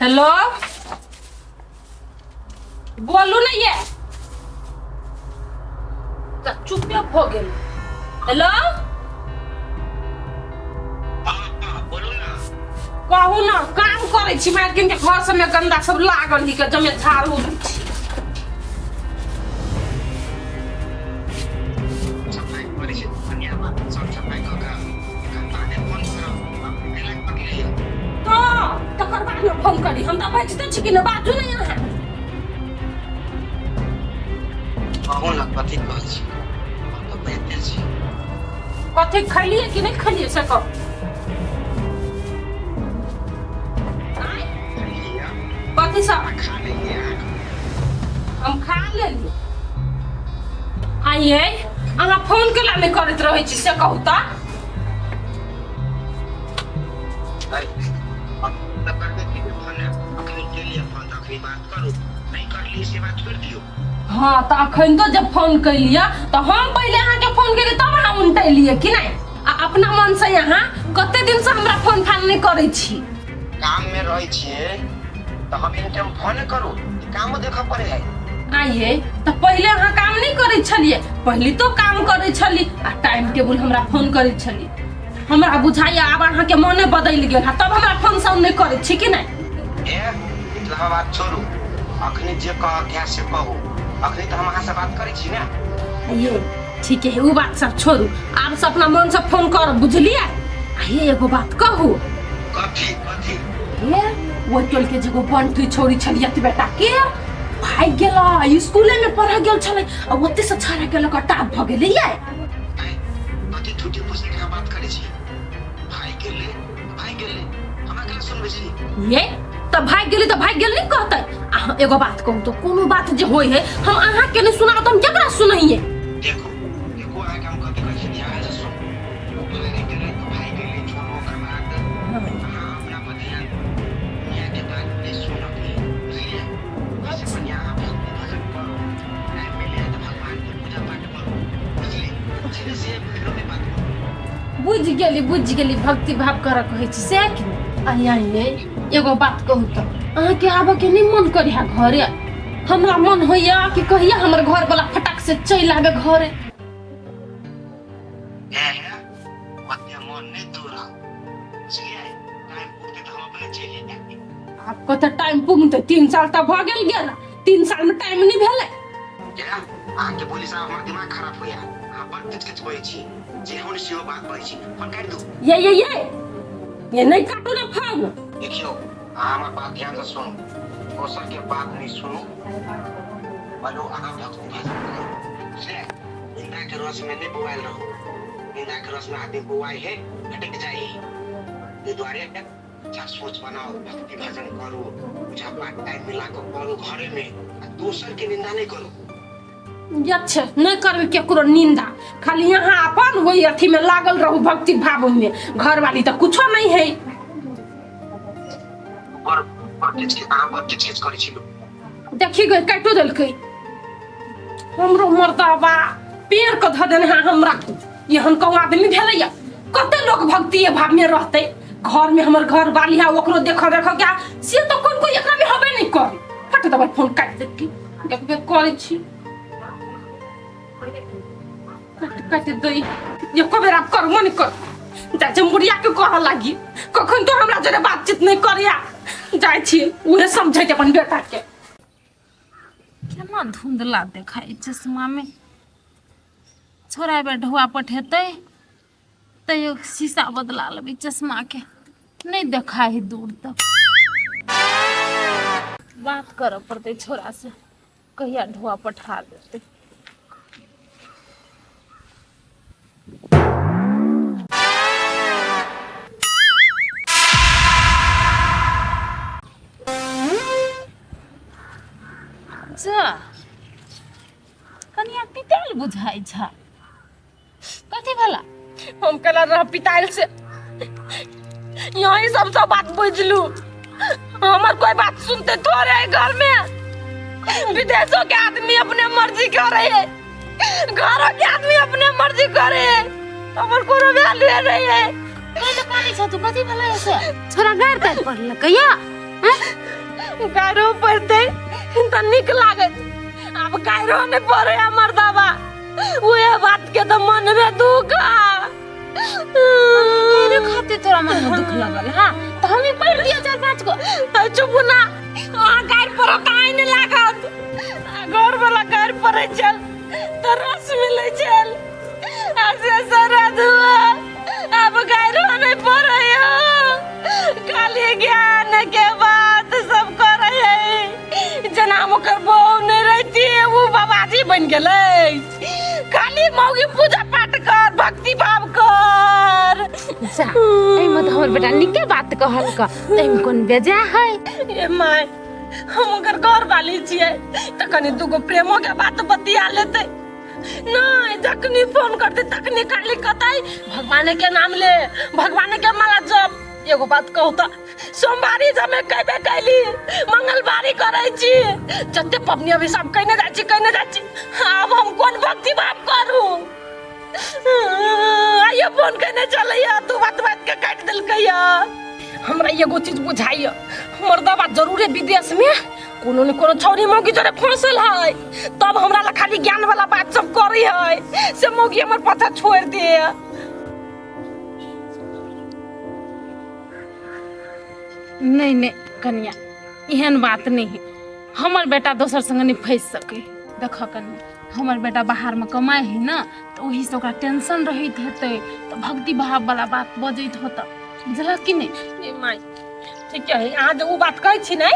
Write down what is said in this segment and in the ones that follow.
Hello, बोलू ने ये तऽ चुपे भऽ गेल। हेलो। बोलू ना। कहू ने, काम करै छी, मालकिन के घर सबमे गंदा सब लागल ही के जमे झाड़ू दै छी। सफाइ करै छी बढ़िआँ बात, सब सफाइ कऽ कऽ एखन बादे फोन करब, अयलाक पकड़े। तऽ तकर बाद ने फोन करी, हम तऽ बजिते छी कि ने? बाजू ने अहाँ। कहू ने, कथी कहै छी? हम तऽ बजिते छी। कथी खैलियै कि नहि खैलियै से कहू। आँय? खैलियै। कथी सब? खा लेलियै अहाँ? हम खा लेलियै। आइये अहाँ फोन केला नहि करैत रहै छी से कहू तऽ। अरे, हम तऽ करबे केलियै फोन, अखनी केलियै फोन तऽ अखनी बात करू, नहि करलियै से बात छोड़ि दियौ। हाँ, तऽ अखन तो जब फोन कैलियै तऽ हम पहिले अहाँके फोन केलियै तब अहाँ उनटेलियै कि नहि? आ अपना मन से अहाँ कते दिन से हमरा फोन फान नहि करै छी। काम में रहै छियै तऽ हम इन टाइम फोन करू? ई कामो देखऽ पड़े है। आइये तऽ पहिले अहाँ काम नहि करै छलियै? पहिले तो काम करै छली आ टाइम टेबुल हमरा फोन करै छली। हमरा बुझाइया आब अहाँके मने बदलि गेल है, तब हमरा फोन साउन नहि करै छी कि नहि? ए, इतना बात छोड़ू, अखनी जे कह के से कहू। अखनी तऽ हम अहाँ से बात करै छी ने। ये ठीक है, उ बात सब छोड़ू, आब से अपना मन से फोन कर, बुझलियै? आ ये एगो बात कहू। कथी कथी? ये ओहि टोल के जेगो बंटी छोरी छलियै त बेटा के भागि गेलै, स्कूले में पढ़ गेल छलै आ ओते से छाड़ा के लऽ कऽ टाप भऽ गेलै ये। आँय, कथी झूठी फूसी के बात करै छी? भाई गेलै, भाई गेलै, हमरा केना सुनबै छी? ये तऽ भागि गेलै तऽ भागि गेल नहि कहतै? अहाँ एगो बात कहू तऽ, कोनो बात जे होइ है हम अहाँ के नहि सुनाउ तऽ हम केकरा सुनैये? देखू देखू, अहाँके हम कथी कहै छी, ध्यान से सुनू। भाई गेलै तऽ भाई गेलै, छोड़ू ओकर बात। अहाँ अपना पर ध्यान, दुनिया के बात नहि सुनऽ के, बुझलियै? एहिसँ बढ़िआँ अहाँ भक्ति भजन करू, टाइम मिले तऽ भगवान के पूजा पाठ करू, बुझलियै? बुझलियै से फेरो नहि बात करू। बुझि गेली, बुझि गेली। भक्ति भाव करऽ कहै छी सएह कि नहि? आइ आइ एगो बात कहू तऽ, अहाँके आबऽ के नहि मन करी है घरे? हमरा मन होइया कि कहिया हमर घर वाला फटाक से चलि आबे घरे। हे हे, ओते मन नहि तोड़ा, बुझलियै? टाइम पुरतै तऽ हम अपने चलि आयब। आब कतऽ टाइम पुगतै? 3 साल तऽ भऽ गेल गेल, 3 साल में टाइम नहि भेलै? क्या अहाँके बोली से हमर दिमाग खराब होइया। अहाँ बड़ किच किच बजै छी, जे होन सेहो बात बजै छी। फोन काटि दू। ये ये ये ये, नहि काटू ने फोन। देखियौ, अहाँ हमर बात ध्यान से सुनू, दोसर के बात नहीं सुनू। बोलो, अहाँ भक्ति भजन करू, बुझलियै? निंदा के रस में नहीं बौआयल रहू। निंदा के रस में आदमी बौआइ है, भटक जाइ है। एहि दुआरे अच्छा सोच बनाओ, भक्ति भजन करू, पूजा पाठ टाइम मिला कऽ करू घरे में आ दोसर के निंदा नहीं करू। अच्छा, नहि करबै केकरो निंदा, खाली यहाँ अपन वही अथी में लागल रहू, भक्ति भाव में। घरवाली तऽ कुछो नहीं है। बड़ बड़ किच किच, अहाँ बड़ किच किच करै छी। देखी गई, काटो देलकै। हमरो मर्दाबा पेड़ के धऽ देने है हमरा। एहन कहूँ आदमी भेलैया? कते लोक भक्ति भाव में रहतै घर में? हमर घर वाली है, ओकरो देख देख क्या से तो कोन कोई एकरा में हबे नहीं करे। फट दबाई फोन काटि देती। देखबे करै छी, काट काट दै। एको बेर आब कर मन कर जाइ छै, मुड़िया के कहऽ लागी कखन तो हमरा जरे बातचीत नहीं करैया। जाइ छी, उहे समझै अपन बेटा के। केना धुंधला देखाइ चश्मामे। छोड़ा बेर ढौआ पठेतै तैयो शीशा बदला लेबै चश्माके, नहि देखाइ है दूर तक। बात करऽ पड़तै छोड़ा से, कहिया ढौआ पठा देतै। जा, कनिया पिताल बुझाइ छ, कथी भला? हम केना रह पिताइल से? यही सब सब बात बुझलू। हमर कोई बात सुनते थोड़े है घर में? विदेशों के आदमी अपने मर्जी करे है, घरों के आदमी अपने मर्जी करे है, हमर कोनो वैल्यू नहीं है। कहिले कानै छ तू? कथी भला ऐसे? छोरा गारि तारि पढ़लकै या? गारो पड़तै तऽ नीक लागत। आब गारो नहि पड़े हमर बाबा, उहे बात के तऽ मन में दुख आ। मेरे खातिर तोरा मन में दुख लगल? हाँ, तऽ हम ही पढ़ लियो चार पाँच गो। चुप ना, अहाँ गारि पड़त आइ नहि लागत। आ घर वाला गारि पड़ै छल तऽ रस मिलै छल, आ से सरधुआ आब गारियो नहि पड़ै। खाली ज्ञान के बात सब करै है, जेना हम ओकर बहू नहि रहिती। ओ बाबाजी बनि गेलै, खाली मौगी पूजा पाठ कर, भक्ति भाव कर। जा, एहिमे तऽ हमर बेटा नीके बात कहलक, एहिमे कोन बेजा है? ए my, हम ओकर घर वाली छियै तऽ कनि दूगो प्रेमो के बात बतिया लेतै। नहीं, जखनी फोन करते तखनी खाली कहतै भगवान के नाम ले, भगवान के माला जप। एगो बात कहू तऽ, सोमवारी जमे कहबे कैली, मंगलवारी करै छी, जते पबनी अभी सब कहने जाइ छी, कहने जाइ छी। आब हम कोन भक्ति भाव करू? आइयो फोन कहने चलैया, तू बात बात के काटि देलकैया। हमरा एगो चीज बुझाइया, मर्दबा जरूरे विदेश में कोनो ने कोनो छौरी मौगी जोरे फंसल है, तब हमरा ला खाली ज्ञान वाला बात सब करी है, से मौगी हमर पता छोड़ दे। नहीं नहीं कनिया, एहन बात नहीं है। हमर बेटा दोसर संग नहीं फंसि सके। देख कनिया, हमर बेटा बाहर में कमाइ है ना, तऽ ओही से ओकरा टेंशन रहैत हेतै, तऽ भक्ति भाव वाला बात बजैत होतै, बुझलक कि नहि? ए माय, ठीक है, अहाँ जे ओ बात कहै छी ने,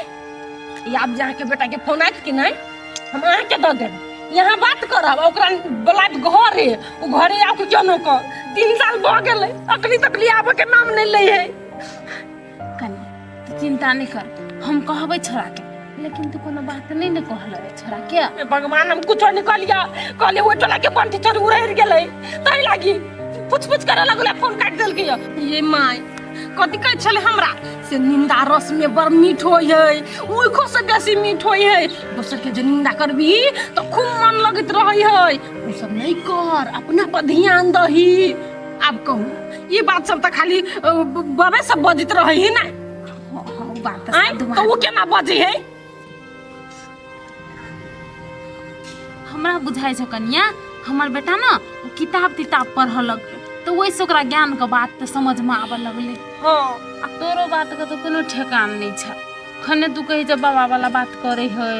ई आब जे अहाँके बेटाके फोन आयत कि नहि, हम अहाँके दऽ देब, यहाँ बात करब। आ ओकरा बोलायब घरे, ओ घरे आउ के क्यों न कह। 3 साल भऽ गेलै, अखनी तक ले आबऽ के नाम नहि लै है। कनिया, तू चिंता नहीं कर, हम कहबै छोड़ा के। लेकिन तू कोनो बात नहीं ने कहल छोड़ा के? हे भगवान, हम कुछो नहीं कहलिया। कहलिए ओहि टोला के बंटी छोड़ उड़ि गेलै, ताहि लागी पुछ पुछ करे लगलै, फोन काटि देलकै। ये my, कथी कहै छलै हमरा से, निंदा रस में बड़ मीठ होइ है, ओइखो से बेसी मीठ होइ है। दोसर के जे निंदा करबी तऽ खूब मन लगैत रहै है। ओ सब नहीं कर, अपना पर ध्यान दही। आब कहू, ई बात सब तऽ खाली बबे सब बजैत रहै है ने? हाँ हाँ, बात आँय, तऽ ओ केना बजै है? हमरा बुझाइ छै कनिया, हमर बेटा ने ओ किताब तिताब पढ़ऽ लगलै, तऽ ओहिसँ ओकरा ज्ञानके बात तऽ समझमे आबऽ लगलै। आ तोरो बातके तऽ कोनो ठेकान नहि छै। खने तू कहै छै बाबा वाला बात करै है,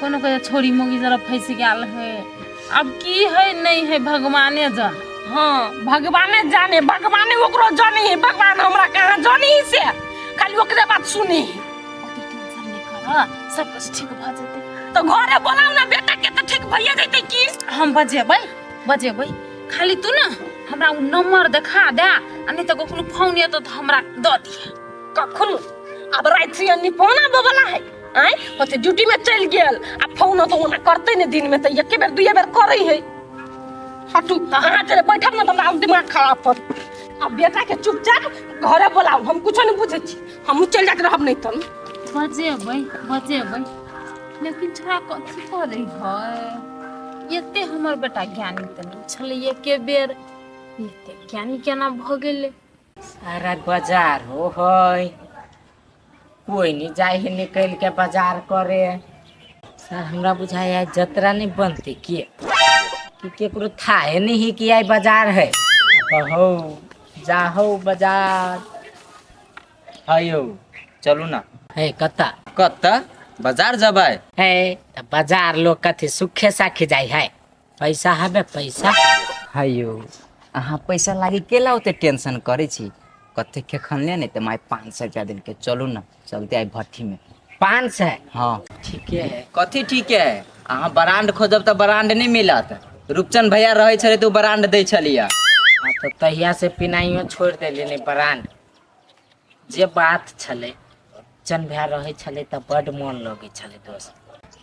कोनो कहै छै छोरी मोगी जरा फँसि गेल है। आब की है नहि है, भगवाने जान। हाँ, भगवाने जाने, भगवाने ओकरो जाने है, भगवान हमरा कहाँ जाने है? से खाली ओकरे बात सुने है। ओते टेंशन नहि कर, सब कुछ ठीक भऽ जेतै। तऽ घरे बोलाउ ने बेटा के, तऽ ठीक भइए जेतै की? हम बजेबै, बजेबै। खाली तू ने हमरा ओ नंबर देखा दे, आ नहि तऽ कखनो फोन एतौ तऽ हमरा दऽ दिहे। कखन आब राति से अन्नी फोन आबऽ वाला है? आँय, ओते ड्यूटी में चलि गेल, आ फोन तऽ ओना करतै ने, दिन में तऽ एके बेर दुइये बेर करै है। हटू, अहाँ जरे बैठब ने तऽ हमरा दिमाग खराब पर। आ बेटा के चुपचाप घरे बोलाउ, हम कुछो नहीं बुझै छी, हमहूँ चलि जाइत रहब नहि तऽ। बजेबै, बजेबै। लेकिन छोड़ा कथी करै है? एते हमर बेटा ज्ञानी तऽ नहि छलै, एके बेर एते ज्ञानी केना भऽ गेलै? सारा बाजार हो है, कोई नहीं जाए है निकल के बाजार करे। सर, हमरा बुझाय है जतरा नहीं बनते के कि केकरो थाहे नहीं है कि आई बाजार है। कहो जाहो बाजार। हाँ यौ, चलू ना। है कत्ता? कत्ता बाजार जबै। है त बाजार लोग कथी सुखे साखे जाय है? पैसा हबे पैसा। है यौ, अहाँ पैसा लागी केला ओते टेंशन करै छी? कते के खनले ने तऽ माय 500 रुपया देलकै। चलू ना, चलते आइ भट्ठी में। 500? हाँ। ठीके है। कथी ठीक है? अहाँ ब्रांड खोजब तऽ ब्रांड नहि मिलत। रूपचंद भैया रहै छलै तऽ ओ ब्रांड दै छलियै। हाँ, तो तहिया से पिनाइयो छोड़ देली नहीं ब्रांड। जे बात छलै, चन भैया रहै छलै तऽ बड्ड मोन लगै छलै दोस्त।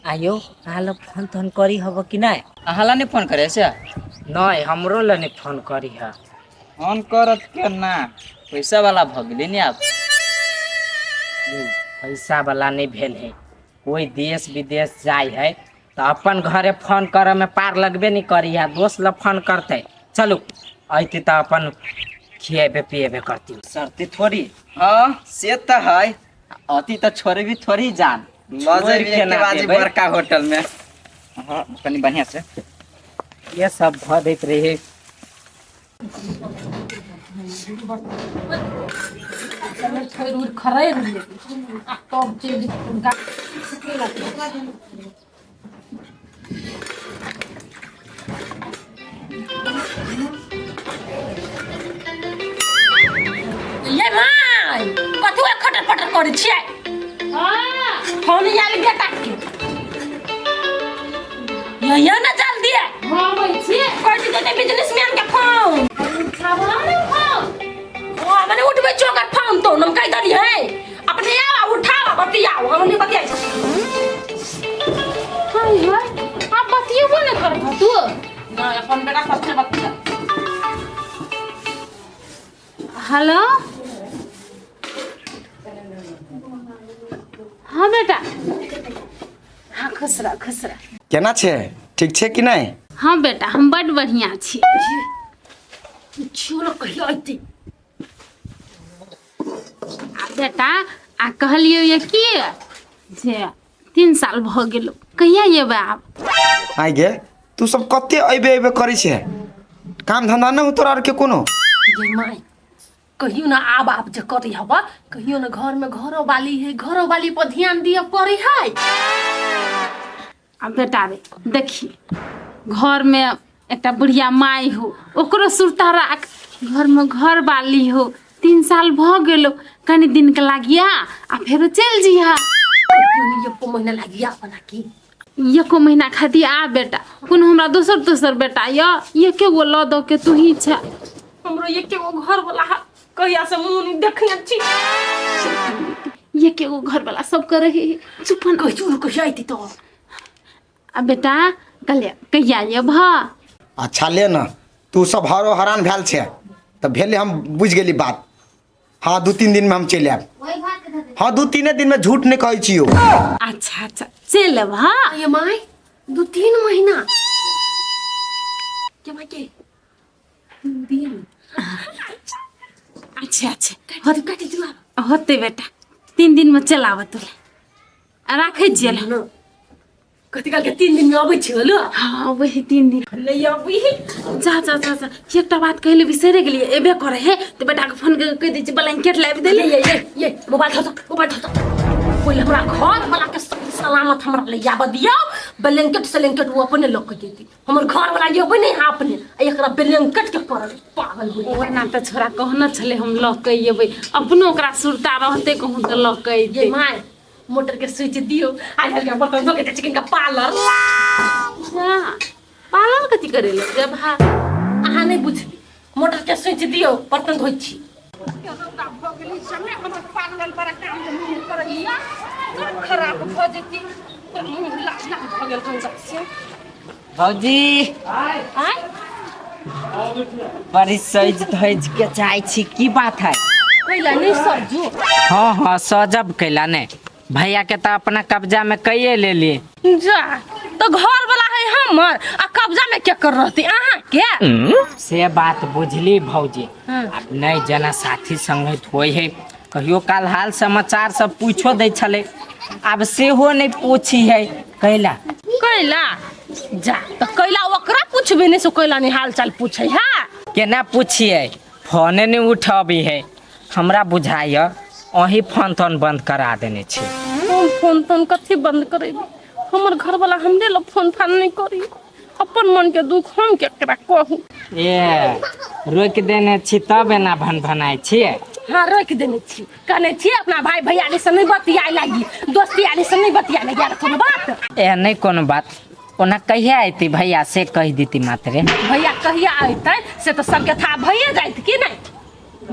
आयो, अहाँ लोग फोन तोन करी हब कि नहि? अहाँ ला नहि फोन करे से? नहि, हमरो लए नहि फोन करी है। फोन करत केना? पैसा वाला भऽ गेलै ने आब। यौ, पैसा वाला नहि भेल है। कोई देश विदेश जाइ है तऽ अपन घरे फोन करऽ में पार लगबे नहि करी है, दोस्त लग फोन करतै? चलू, अयती तऽ अपन खिएबे पिएबे करती। शर्ती थोड़ी। हाँ, से तऽ है। अति तऽ छोड़बी थोड़ी जान लऽ छोड़ि जेबी केना एके बाजी देबै? बड़का होटल में। हाँ, कनि बढ़िया से ये सब धऽ दैत रहे। छोड़ि उड़ि खड़े रहियै आ तब चलि जेतै हुनका। ये my, कथू खटर पटर करै छियै? फोन आयल बेटा के, ये ये ना जल्दी। हाँ, अबै छियै। कटि जेतै बिजनेसमैन के फोन। उठाबो ने फोन। ओ मने उठबै छौ ओकर फोन तो हम कहि देली है, अपने आउ उठाओ बतियाओ, हम नहीं बतियाइ छी। हाय हाय, आब बतियेबो ने करबह तू? नहीं, अपन बेटा सबसे बतिया। हेलो, हाँ बेटा, हाँ, खुश रह, खुश रह। केना छै, ठीक छै कि नहि? हाँ बेटा, हम बड बढ़िया छी। छियो न कहियो अइतै। आ बेटा, आ कहलियै ये की जे 3 साल भऽ गेलो, कहिया एबै आब? आइ गे, तू सब कते अयबे अयबे करै छै, काम धंधा नहि हो तोरा आरके कोनो? गे माय, कहियो ना आब आब जे करी हवा, कहियो ना घर में घरो वाली है, घरो वाली पर ध्यान दिए पड़ी है। आ बेटा रे, देखी, घर में एकटा बुढ़िया माय हो, ओकरो सुरता राख, घर में घर वाली हो, 3 साल भऽ गेलो, कनि दिन के लागिया आ फेरो चलि जइहा। कहियो नहीं एको महीना लागिया बना की। एको महीना खातिर आ बेटा, कोनो हमरा दोसर दोसर बेटा यऽ? एके गो लऽ दऽ के तू ही छै। हमरो एके गो घर वाला है, कहिया से मुँह नहीं देखने छी। एके गो घर वाला सबके रहे। चुप न। कहियो न कहिया अइतै तो। आ बेटा, कहलियै कहिया एबह? अच्छा ले न, तू सब हरो हरान भेल छै तऽ भेलै, हम बुझि गेली बात। हाँ, 2-3 दिन में हम चलि आयब। हाँ, 2-3 दिन में, झूठ नहीं कहै छियौ। अच्छा अच्छा, चलि एबह। ये my, 2-3 महीना के माय के 3 दिन। अच्छा अच्छा। काटि काटि दियौ आब। होतै बेटा, 3 दिन में चलि आबऽ तू, आ राखै छियै। न कथी काल के 3 दिन में अबै छी होलो। हाँ, वही 3 दिन। ले अबी। जा जा जा जा, एकटा बात कहले बिसरे गेलियै, एबे करे हे तऽ बेटाके फोन कऽ कहि दै छियै ब्लैंकेट लाबि ले देले। ये ये ये मोबाइल थो, मोबाइल थो। पहिले हमरा घर वाला के सही सलामत हमरा ले आबऽ दियौ, ब्लैंकेट सलेंकेट वो अपने लऽ के जेती। हमर घर वाला एबै नहीं है अपने, आ एकरा ब्लैंकेट के पड़ल पागल हो। ओना तऽ छोरा कहने छलै हम लऽ के एबै, अपनो ओकरा सुरता रहतै कहूँ तऽ लऽ के ये अयतै। My, motor के स्विच दियौ, आज हल्का बर्तन धो के चिकन का पार्लर। हाँ, पालन कथी करे ले जब हा? अहाँ नहीं बुझबी, मोटर के स्विच दियौ, बर्तन धोइ छी। खराब भऽ जेती, मुँह लाल लाल भऽ गेल रौदा से। भौजी। आँय? बड़ी सज धज के जाइ छी, की बात है? कैला नहीं सजू? हाँ हाँ, सजब कैला ने, भैया के तऽ अपना कब्जा में कैये लेली। जा तो घर वाला है हमर, आ कब्जा में के कर रहती अहाँ के? से बात बुझली भौजी। हाँ। आब नहि जेना साथी संगत होइ है, कहियो काल हाल समाचार सब पूछो दै छलै, आब सेहो नहि पूछी है, कैला? कैला जा तो कैला ओकरा पूछबे नहीं सो, कैला नहीं हाल चाल पूछे है? केना पूछिए, फोने नहि उठबी है। हमरा बुझाइय अहीं फोन तोन बंद करा देने छी। हम फोन तोन कथी बंद करेबे? हमर घर वाला हमरे लग फोन फान नहीं करी, अपन मन के दुख हम केकरा कहू? ए, रोकि देने छी तब एना भन भनाइ छियै। हाँ, रोकि देने छी, कहने छी अपना भाई भैयारी से नहीं बतियाए लागी, दोस्ती यारी से नहीं बतियाए लागी, आर कोनो बात? ए, नहि कोनो बात। ओना कहिया अयती भैया, से कहि देती मात्रे। भैया कहिया अयतै से तऽ सबके था भइए जाइत कि नहीं?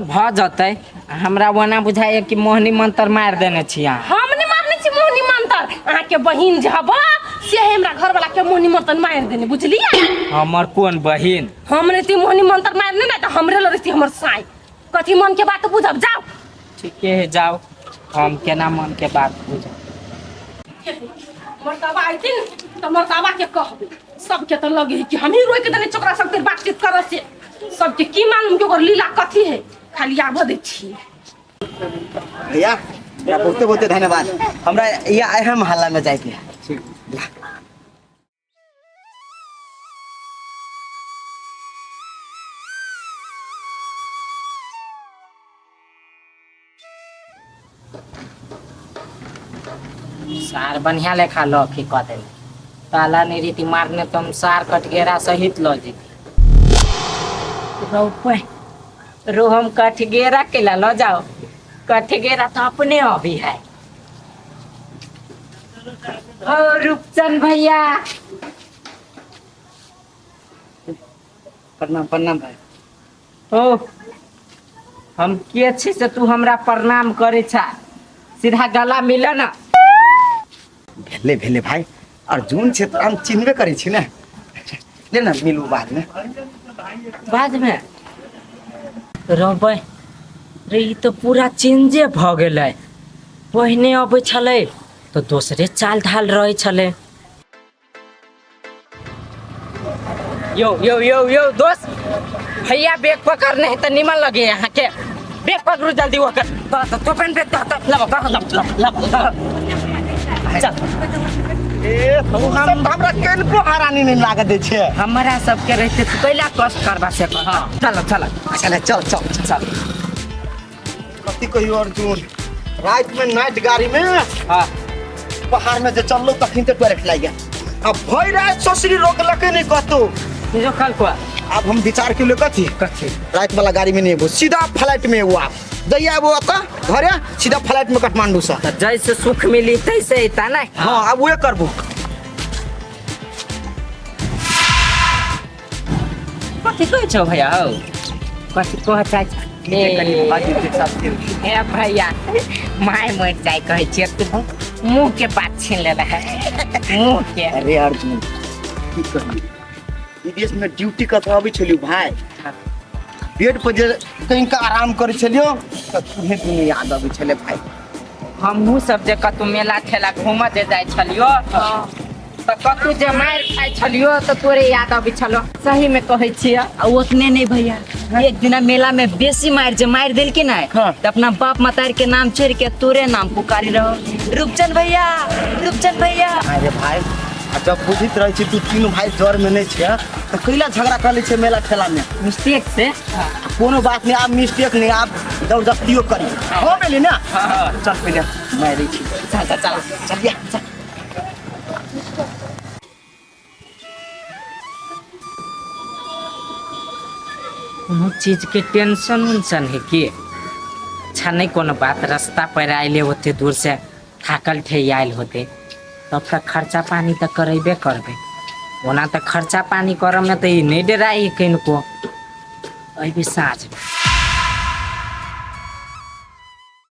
भऽ जेतै। हमरा ओना बुझाइए कि मोहनी मंत्र मारि देने छी अहाँ। हम नहीं मारने छी मोहनी मंत्र, अहाँके बहिन जे हब से हमरा घरवाला के मोहनी मंत्र मारि देने, बुझलियै? हमर कोन बहिन? हम नहीं मोहनी मंत्र मारने ना तऽ हमरे लड़ती हमर साई। कथी मन के बात बुझब, जाओ। ठीके है, जाओ, हम केना मन के बात बुझब? मर्दाबा अयथिन तऽ मर्दाबा के कहबै। सबके तऽ लगे है कि हमही रोकि देने छी ओकरा सबके बातचीत करऽ से। सबके की मालूम कि ओकर लीला कथी है, खाली आबऽ दै छियै। भैया। बहुते बहुते धन्यवाद। हमरा या अहम मोहल्ला में जाइके है। ठीक। सार बढ़िया लेखा लॉक ही कऽ देने, ताला नहीं रीति मारने तो हम सार कटघेरा सहित लऽ जेती। रो हम कटघेरा के ला लऽ जाओ, कटघेरा तो अपने अभी है। ओ रूपचंद भैया प्रणाम प्रणाम भाई। ओ हम के छी से तू हमरा प्रणाम करे छा, सीधा गला मिल ना। भेले भेले भाई, अर्जुन छे तो हम चिन्हबे करे छी ने, ले ना मिलू बाद में। बाद में रोबै रे, ई तो पूरा चेंजे भ गेलै। पहिने अबै छलै तो दोसरे चाल ढाल रहै छलै। यो यो यो यो दोस्त भैया बैग पकड़ने है तो निमन लगे यहाँ के, बैग पकड़ू जल्दी वो कर तो तो पेन पे तो लब लब लब लब लब चल। ए तू सब हमरा कनको हरानी नहीं लागत दे छे, हमरा सबके रहते तो कैला कष्ट करबा से कर। हां चल चल चल चल चल चल। कथी कहियो अर्जुन, रात में नाइट गाड़ी में हां पहाड़ में जे चललो तखन ते टॉयलेट लागि गेल। अब भरि रात ससुरी रोकलकै नहीं कतौ। रोकल को? अब हम विचार के कथी कथी रात वाला गाड़ी में नहीं एबो, सीधा फ्लाइट में एबो। आप जहिया एबो ओतऽ घरे सीधा फ्लाइट में काठमांडू से, त जैसे सुख मिली तैसे अइता ना। हाँ अब उहे करबो। कथी कहै छौ भैया हौ, कथी कह चाहै छौ? ए भैया my मर जाय कहै छियै तू, मुँह के बात छीन लेला है मुँह के। अरे अर्जुन की कही, विदेश में ड्यूटी कतऽ अबै छलियौ भाई, बेड पर जे कहीं आराम करै छलियौ तऽ तुहे दुनू याद अबै छलै भाई। हमहूँ सब जे कतौ मेला ठेला घूमऽ जे जाइ छलियौ तऽ कतौ जे मारि खाइ छलियौ तऽ तोरे याद अबै छलौ। सही में कहै छियै। आ ओतने नहीं भैया, एक दिना मेला में बेसी मारि जे मारि देलकै ने तऽ अपना बाप मतार के नाम छोड़ि के तोरे नाम पुकारी रहो, रूपचंद भैया रूपचंद भैया। अरे भाई आ जब बुझित रहै छी तू तीनू भाई जर में नहीं छै तऽ कैला झगड़ा कर लै छै मेला ठेला में मिस्टेक से? कोनो बात नहीं, आप मिस्टेक नहीं, आप जबरदस्तियो करी हो गेली ना। चल पहिले मारै छी, चल चल चल चलिया चल। कोनो चीज के टेंशन उनसन है कि? अच्छा नहीं कोनो बात, रास्ता पर आइले होते दूर से थाकल ठेयाइल होते तब तक खर्चा पानी तो करेबे करबे। ओना तो खर्चा पानी करम में तो ई नहीं डराई किनको। अभी साँझ